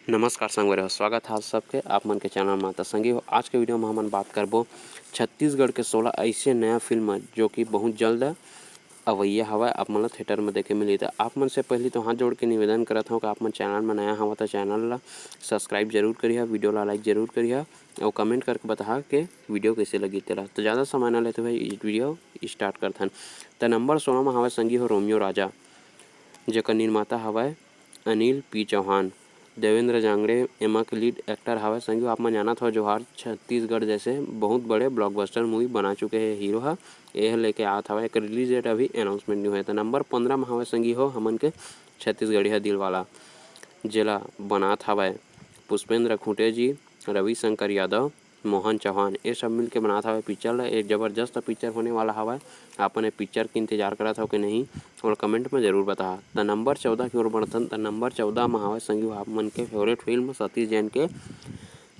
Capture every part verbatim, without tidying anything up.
नमस्कार संगवारी हो, स्वागत है आप सबके आप मन के चैनल में। तो संगी हो, आज के वीडियो में हमन बात करबो छत्तीसगढ़ के सोलह ऐसे नया फिल्म जो कि बहुत जल्द अवैया हवय, आप मन ला थिएटर में देखे मिलही। तो आप मन से पहली तो हाथ जोड़ के निवेदन करत हूँ कि आप मन चैनल में नया हवा तो चैनल ला सब्सक्राइब जरूर करिहा, वीडियो ला लाइक जरूर करिहा और कमेंट करके बताहा के वीडियो कैसे लगी तेला। तो ज़्यादा समय ना लेते हुए ये वीडियो स्टार्ट करथन। तो नंबर सोलह में हवय संगी हो रोमियो राजा, जेकर निर्माता हवय अनिल पी चौहान। देवेंद्र जांगड़े एमा के लीड एक्टर हवय। संगी हो, आप मन जानत हो, जोहार छत्तीसगढ़ जैसे बहुत बड़े ब्लॉकबस्टर मूवी बना चुके हे हीरो ह। एह लेके आत हवय, एकर रिलीज डेट अभी अनाउंसमेंट नहीं होय। तो नंबर पंद्रह में हवय संगी हो हमन के छत्तीसगढ़िया दिलवाला, जेला बनात हवय पुष्पेंद्र खूंटे जी, रविशंकर यादव, मोहन चौहान, ये सब मिलके बनात हवय पिक्चर ला। एक जबरदस्त पिक्चर होने वाला हवय। आप मन ये पिक्चर के इंतजार करत हो कि नहीं, ओला कमेंट में जरूर बताहा। त नंबर चौदह की ओर बढ़थन। त नंबर चौदह में हवय संगी हो आप मन के फेवरेट फिल्म सतीश जैन के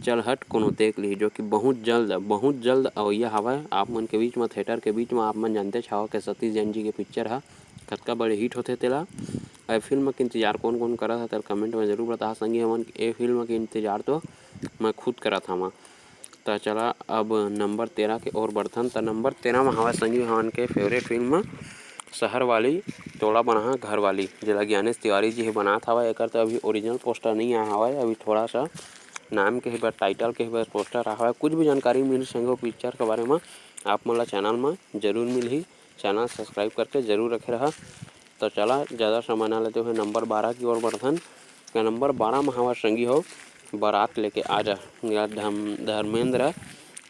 चल हट कोनो देख लिही, जो कि बहुत जल्द, बहुत जल्द अवैया हवय आप मन के बीच में, थिएटर के बीच में। आप मन जानते हव कि सतीश जैन जी के पिक्चर ह कतका बड़े हिट होथे तेला। ए फिल्म के इंतजार कौन कौन करत हे तेला कमेंट में जरूर बताहा संगी हमन। ए फिल्म के इंतजार तो मैं खुद करत हवं। त चला अब नंबर तेरह के ओर बढ़थन। त नंबर तेरह में हवय संगी हमन के फेवरेट फिल्म शहर वाली तोला बनाहा घर वाली, जेला ज्ञानेश तिवारी जी हे बनात हवय। एकर तो अभी ओरिजिनल पोस्टर नहीं आया हवय, अभी थोड़ा सा नाम के ही बस, टाइटल के ही बस पोस्टर आया हवय। कुछ भी जानकारी मिल संगी हो पिक्चर के बारे में आप मन ला चैनल में जरूर मिलही। चैनल सब्सक्राइब करके जरूर रखे रहा। तो चला ज़्यादा समय ना लेते हुए नंबर बारह की ओर बढ़थन। तो नंबर बारह में हवय संगी हो बारात लेके आजा, या धम-, धर्मेंद्र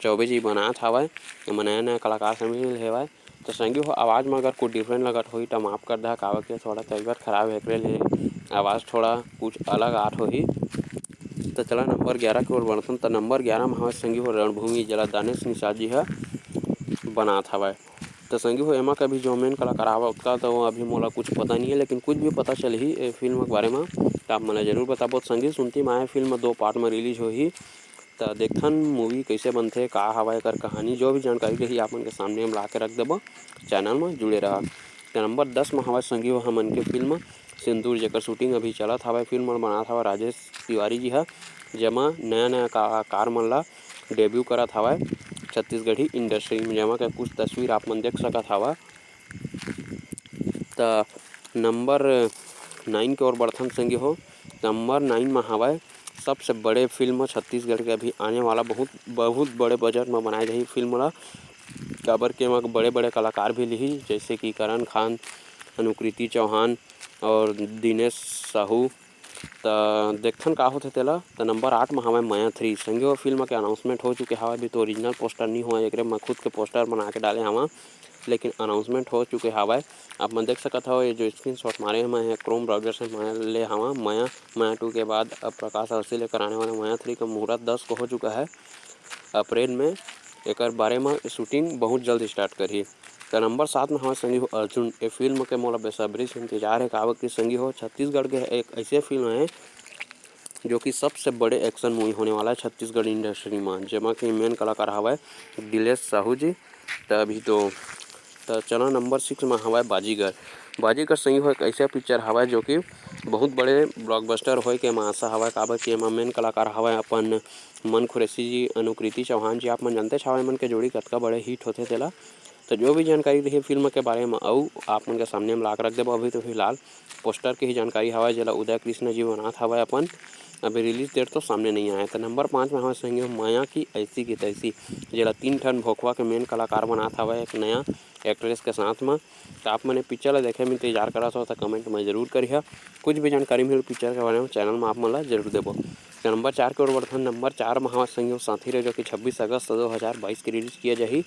चौबे जी बनात हवय। एमा नया नया कलाकार शामिल हेवय। तो संगी हो आवाज़ में अगर कुछ डिफरेंट लगत होही तो माफ़ कर दहा, काबर के थोड़ा तबीयत खराब हे, एकरे ले आवाज़ थोड़ा कुछ अलग आत होही। तो चला नंबर ग्यारह की ओर बढ़थन। तो नंबर ग्यारह में हवय संगी हो रणभूमि, जेला दानिश निषाद जी ह बनात हवय। तो संगी हो एमा के अभी जो मेन कलाकार हवय ओतका तो अभी मोला कुछ पता नहीं है, लेकिन कुछ भी पता चलही ए फिल्म के बारे में तो आप मन ला जरूर बताबो। संगी सुनती माया फिल्म दो पार्ट में रिलीज होही। त देखथन मूवी कइसे बनथे, का हवय एकर कहानी, जो भी जानकारी रही आप मन के सामने हम ला के रख देबो। चैनल में जुड़े रहा। त नंबर दस में हवय संगी हो हमन के फिल्म सिंदूर, जेकर शूटिंग अभी चलत हवय। फिल्म ल बनात हवय राजेश तिवारी जी ह, जेमा नया नया कलाकार मन ला डेब्यू करत हवय छत्तीसगढ़ी इंडस्ट्री में, जेमा के कुछ तस्वीर आप मन देख सकत हवय। त नंबर नाइन के ओर बढ़थन संगी हो। नंबर नाइन में हवय सबसे बड़े फिल्म छत्तीसगढ़ के अभी आने वाला, बहुत, बहुत बड़े बजट में बनाए जाही फिल्म ला, काबर के एमा बड़े-बड़े कलाकार भी लिही, जैसे कि करण खान, अनुकृति चौहान और दिनेश साहू। त देखथन का होथे तेला। त नंबर आठ में हवय मया थ्री। संगी हो फिल्म के अनाउंसमेंट हो चुके हवय, अभी तो ओरिजिनल पोस्टर नहीं हुआ, एकरे मैं खुद के पोस्टर बना के डाले हवं, लेकिन अनाउंसमेंट हो चुके हवय। आप मन देख सकत हव, ये जो स्क्रीनशॉट मारे हवं, मैं क्रोम ब्राउजर से मैं ले हवं मया, मया टू के बाद अब प्रकाश अवस्थी लेकर आने वाले मया थ्री का मुहूर्त दस को हो चुका है। अप्रैल में एकर बारे में शूटिंग बहुत जल्द स्टार्ट करही। त नंबर सात में हवय संगी हो अर्जुन। ए फिल्म के मोला बेसब्री से इंतजार है, काबर कि संगी हो छत्तीसगढ़ के एक ऐसे फिल्म है जो कि सबसे बड़े एक्शन मूवी होने वाला है छत्तीसगढ़ इंडस्ट्री में, जेमा कि मेन कलाकार हवय दिलेश साहू जी। त अभी तो त चला नंबर सिक्स में हवय बाजीगर। बाजीगर संगी हो एक ऐसे पिक्चर हवय जो कि बहुत बड़े ब्लॉकबस्टर होए के एमा आशा हवय, काबर कि एमा मेन कलाकार हवय अपन मन खुरैशी जी, अनुकृति चौहान जी। आप मन जानते हवय मन के जोड़ी कतका बड़े हिट होथे तेला। तो जो भी जानकारी रही फिल्म के बारे में अउ आप मन के सामने में ला के रख देबो। अभी तो फिलहाल पोस्टर के ही जानकारी हवय, जेला उदय कृष्ण जी बनात हवय अपन, अभी रिलीज डेट तो सामने नहीं आया। तो नंबर पाँच में हवय संगी हो मया की ऐसी की तैसी, जेला तीन ठन भोकवा के मेन कलाकार बनात हवय एक नया एक्ट्रेस के साथ में। तो आप मन ये पिक्चर ला देखे में इंतजार करत हो तो कमेंट में जरूर करिहा। कुछ भी जानकारी मिले पिक्चर के बारे में चैनल में आप मन ला जरूर देबो। तो नंबर चार के ओर बढ़थन। नंबर चार में हवय संगी हो साथी रे, जो कि छब्बीस अगस्त दो हज़ार बाईस के रिलीज किया जाही।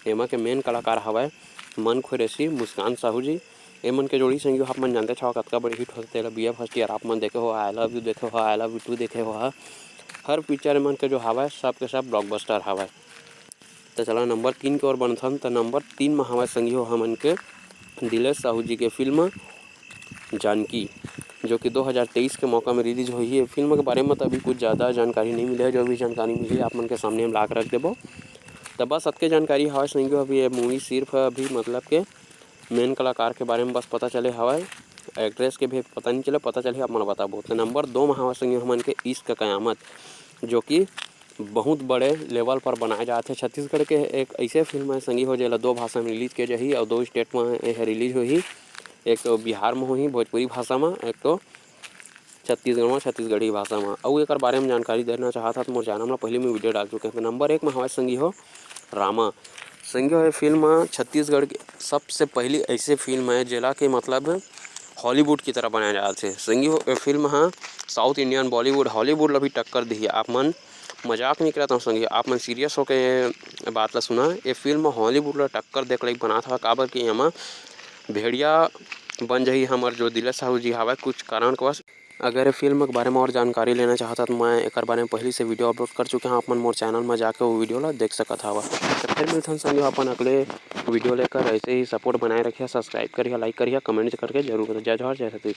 एमा के मेन कलाकार हवय मन खुरैशी, मुस्कान साहू जी। एमन के जोड़ी संगी हो आप मन जानते हव कतका बड़े हिट होथे तेला। बी ए फर्स्ट ईयर आप मन देखे हो, आई लव यू देखे हो, आई लव यू टू देखे हो, हर पिक्चर एमन के जो हवय सब के सब ब्लॉकबस्टर हवय। त चला नंबर तीन के ओर बढ़थन। त नंबर तीन में हवय संगी हो हमन के दिलेश साहू जी के फिल्म जानकी, जो कि दो हज़ार तेईस के मौका में रिलीज होही। ये फिल्म के बारे में तो अभी कुछ ज़्यादा जानकारी नहीं मिले है, जो भी जानकारी मिली आप मन के सामने हम ला के रख देबो। त बस अतके जानकारी हवय संगी हो। अभी ये मूवी सिर्फ अभी मतलब के मेन कलाकार के बारे में बस पता चले हवय। एक्ट्रेस के भी पता नहीं चले, पता चलही आप मन बताबो। तो नंबर दो में हवय संगी हो हमन के इश्क कयामत, जो कि बहुत बड़े लेवल पर बनाए जात हे। छत्तीसगढ़ के एक ऐसे फिल्म है संगी हो, जेला दो भाषा में रिलीज किया जाही और दो स्टेट में यह रिलीज होही। एक तो बिहार में होही भोजपुरी भाषा में, एक तो छत्तीसगढ़ में छत्तीसगढ़ी भाषा में। अउ एकर बारे में जानकारी देना चाहत हा तो मोर चैनल में पहले मैं वीडियो डाल चुके हैं। तो नंबर एक में हवय संगी हो रामा। संगी हो, ये फिल्म छत्तीसगढ़ के सबसे पहली ऐसे फिल्म है जेला के मतलब हॉलीवुड की तरह बनाया जात हे। संगी हो, ये फिल्म हा साउथ इंडियन, बॉलीवुड, हॉलीवुड ला भी टक्कर दिही। आप मन मजाक नहीं करत हूँ संगी, आप मन सीरियस होके ये बात ला सुना। ये फिल्म हॉलीवुड ला टक्कर देख लाइक बनात हवा, काबर कि एमा भेड़िया बन जही हमर जो दिलेश साहू जी हवय कुछ कारणवश। अगर ये फिल्म के बारे में और जानकारी लेना चाहत हा तो मैं एकर बारे में पहले से वीडियो अपलोड कर चुके हैं, आप मन मोर चैनल में जाके वो वीडियो ला देख सकत हवा। तो फिर मिलथन संगी अपन अगले वीडियो लेकर। ऐसे ही सपोर्ट बनाए रखिए, सब्सक्राइब करिए, लाइक करिए, कमेंट करके जरूर बताइए। जय जोहार, जय छत्तीसगढ़।